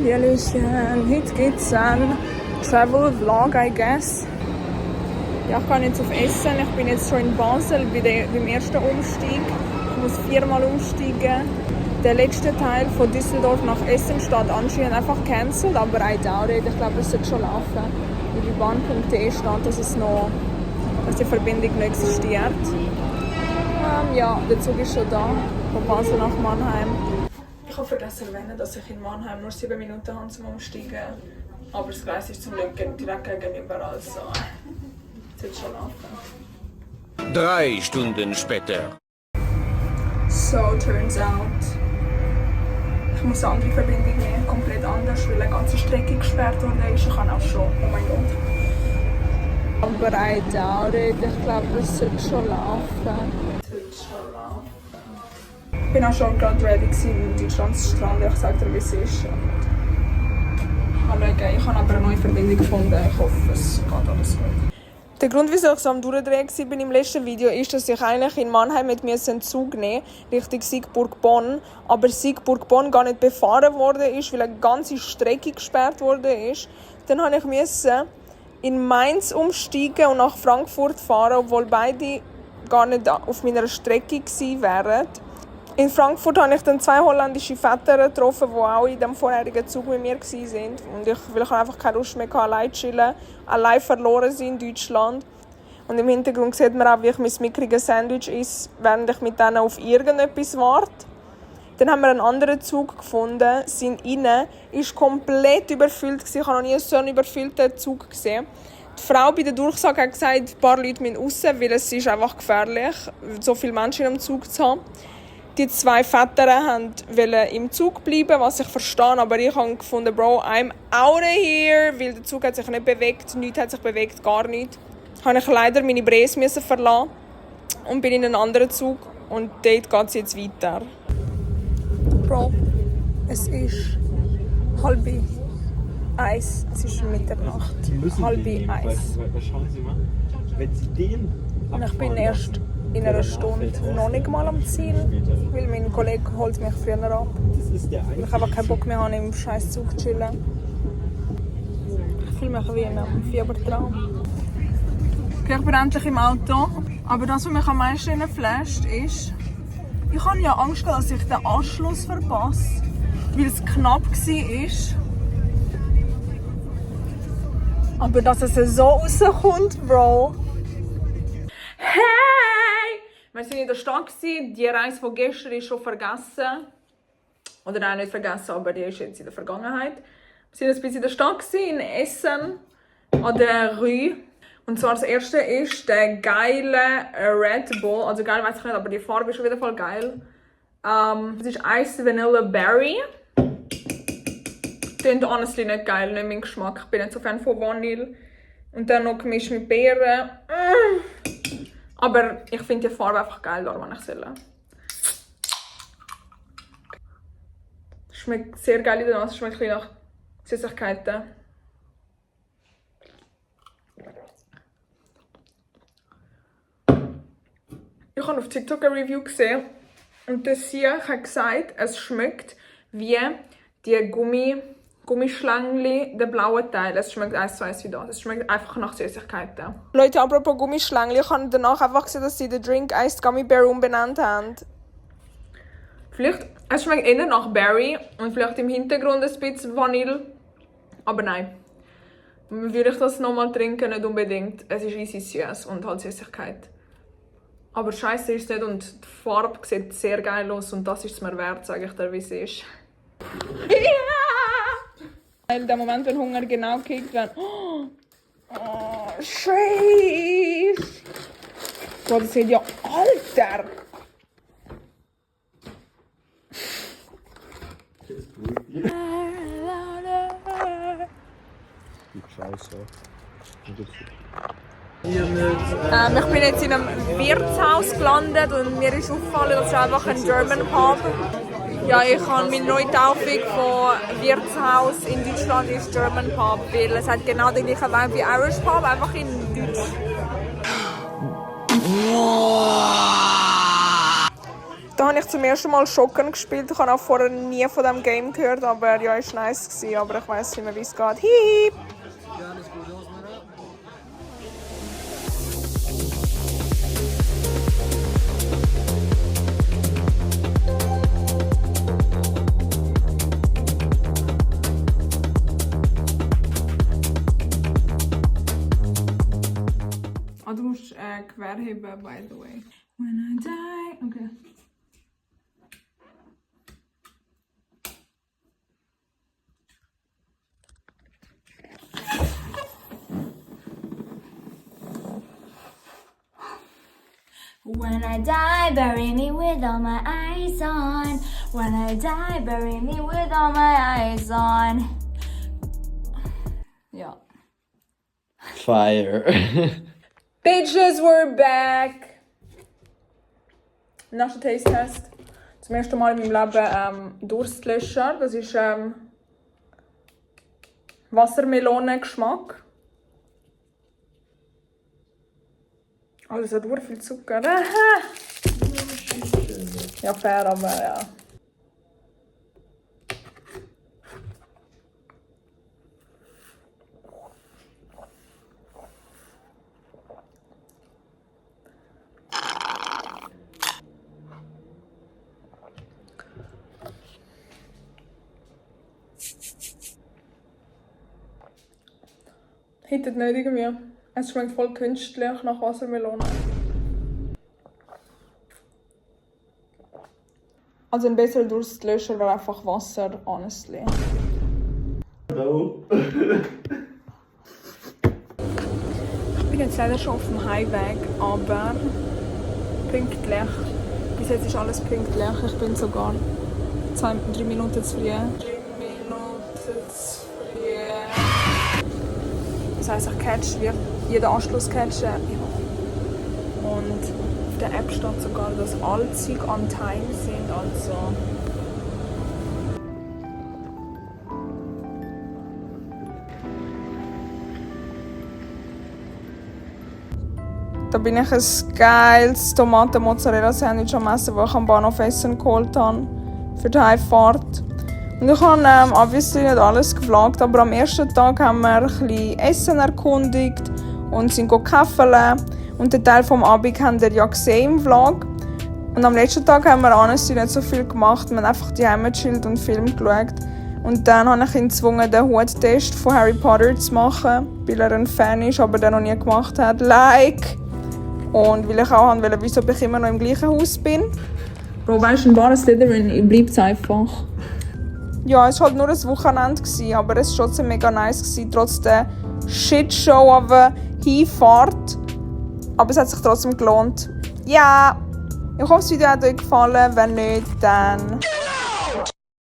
Hallihallöchen, heute gibt es einen Travel Vlog, I guess. Ja, ich gehe jetzt auf Essen. Ich bin jetzt schon in Basel beim ersten Umstieg. Ich muss 4-mal umsteigen. Der letzte Teil von Düsseldorf nach Essen steht anscheinend einfach cancelled, aber I doubt it. Ich glaube, es sollte schon laufen. Bei bahn.de steht, dass die Verbindung noch existiert. Ja, der Zug ist schon da, von Basel nach Mannheim. Ich habe vergessen zu erwähnen, dass ich in Mannheim nur 7 Minuten habe zum Umsteigen. Aber das Gleis ist zum Glück direkt gegenüber, also es wird schon laufen. 3 Stunden später. So, turns out, ich muss eine andere Verbindung nehmen, komplett anders, weil eine ganze Strecke gesperrt wurde. Ich kann auch schon, oh mein Gott. Aber I doubt it. Ich glaube, es sollte schon laufen. Ich war auch schon gerade ready in Deutschland zu stranden. Ich sage dir, wie es ist. Ich habe aber eine neue Verbindung gefunden. Ich hoffe, es geht alles gut. Der Grund, wieso ich so am Durchdrehen war im letzten Video, ist, dass ich eigentlich in Mannheim mit mir einen Zug nehmen Richtung Siegburg-Bonn. Aber Siegburg-Bonn gar nicht befahren worden ist, weil eine ganze Strecke gesperrt worden ist. Dann musste ich in Mainz umsteigen und nach Frankfurt fahren, obwohl beide gar nicht auf meiner Strecke gewesen wären. In Frankfurt habe ich dann 2 holländische Väter getroffen, die auch in dem vorherigen Zug mit mir waren. Und weil ich einfach keine Lust mehr hatte, allein zu chillen, allein verloren in Deutschland. Und im Hintergrund sieht man auch, wie ich mein mickriges Sandwich esse, während ich mit denen auf irgendetwas warte. Dann haben wir einen anderen Zug gefunden, sind rein, ist komplett überfüllt. Ich habe noch nie so einen überfüllten Zug gesehen. Die Frau bei der Durchsage hat gesagt, ein paar Leute müssen raus, weil es ist einfach gefährlich, so viele Menschen im Zug zu haben. Die 2 Väter wollten im Zug bleiben, was ich verstehe, aber ich habe gefunden, Bro, I'm out of here, weil der Zug hat sich nicht bewegt, nichts hat sich bewegt, gar nichts. Habe ich leider meine Bres verlassen und bin in einen anderen Zug und dort geht es jetzt weiter. Bro, es ist 12:30. Es ist Mitternacht. 12:30. Schauen Sie mal, wenn Sie den und ich bin erst in einer Stunde noch nicht mal am Ziel, weil mein Kollege holt mich früher ab. Weil ich einfach keinen Bock mehr habe, im scheiß Zug zu chillen. Ich fühle mich wie in einem Fiebertraum. Okay, ich bin endlich im Auto. Aber das, was mich am meisten flasht, ist, ich habe ja Angst, dass ich den Anschluss verpasse, weil es knapp war. Aber dass es so rauskommt, Bro. Hey! Wir waren in der Stadt. Die Reise von gestern ist schon vergessen. Oder auch nicht vergessen, aber die ist jetzt in der Vergangenheit. Wir waren ein bisschen in der Stadt, in Essen, an der Rue. Und zwar das erste ist der geile Red Bull. Also geil weiß ich nicht, aber die Farbe ist schon wieder voll geil. Das ist Ice Vanilla Berry. Klingt honestly nicht geil, nicht mein Geschmack. Ich bin nicht so Fan von Vanille. Und dann noch gemischt mit Beeren. Aber ich finde die Farbe einfach geil, darum habe ich es. Schmeckt sehr geil in der Nase, schmeckt ein bisschen nach Süßigkeiten. Ich habe auf TikTok eine Review gesehen und der Sieg hat gesagt, es schmeckt wie die Gummischlängli, der blaue Teil. Es schmeckt 1:1 wie das. Es schmeckt einfach nach Süßigkeiten. Leute, apropos Gummischlängli, ich habe danach einfach gesehen, dass sie den Drink Iced Gummy Bear umbenannt haben. Vielleicht, es schmeckt eher nach Berry und vielleicht im Hintergrund ein bisschen Vanille. Aber nein. Würde ich das nochmal trinken? Nicht unbedingt. Es ist easy süß und halt Süßigkeit. Aber scheiße ist es nicht und die Farbe sieht sehr geil aus und das ist es mir wert, sage ich dir, wie es ist. Weil der Moment, wenn Hunger genau kickt, wenn scheiße! Boah, das sieht ja Alter! Scheiße. Ich bin jetzt in einem Wirtshaus gelandet und mir ist aufgefallen, dass es einfach ein German Pub. Ja, ich habe meine neue Taufung von Wirtshaus in Deutschland ist German Pub, weil es hat genau den gleichen Vibe wie Irish Pub, einfach in Deutsch. Da habe ich zum ersten Mal Schocken gespielt. Ich habe auch vorher nie von diesem Game gehört, aber ja, es war nice. Aber ich weiss nicht mehr, wie es geht. Hihi! Ah, du musst querheben, by the way. When I die... Okay. When I die, bury me with all my eyes on. When I die, bury me with all my eyes on. Ja. Fire. Bitches, we're back! Nach dem Taste-Test. Zum ersten Mal in meinem Leben Durstlöscher. Das ist Wassermelonengeschmack. Also es hat sehr viel Zucker. Ja, fair, aber ja. Hittet nicht irgendwie. Es schmeckt voll künstlich nach Wassermelone. Also ein besserer Durstlöscher wäre einfach Wasser, honestly. No. Ich bin jetzt leider schon auf dem Heimweg, aber pünktlich. Bis jetzt ist alles pünktlich. Ich bin sogar 3 Minuten zu früh. 3 Minuten zu früh. Das heisst, ich catch jeden Anschluss catchen. Ja. Und auf der App steht sogar, dass alle Züge on time sind. Also da bin ich ein geiles Tomaten-Mozzarella-Sandwich am Essen, das ich am Bahnhof Essen geholt habe für die Heimfahrt. Und ich habe obviously nicht alles gevloggt, aber am ersten Tag haben wir ein bisschen Essen erkundigt und sind käfeln. Und den Teil vom Abend habt ihr ja gesehen im Vlog. Und am letzten Tag haben wir honestly nicht so viel gemacht. Wir haben einfach die Heime gechillt und Film geschaut. Und dann habe ich ihn gezwungen, den Huttest von Harry Potter zu machen, weil er ein Fan ist, aber den noch nie gemacht hat. Like! Und weil ich auch wollte, wieso ich immer noch im gleichen Haus bin. Bro, weißt du, ein wahrer Slytherin bleibt es einfach. Ja, es war halt nur ein Wochenende, aber es war trotzdem mega nice, trotz der Shitshow auf der Hinfahrt. Aber es hat sich trotzdem gelohnt. Ja! Ich hoffe, das Video hat euch gefallen. Wenn nicht, dann...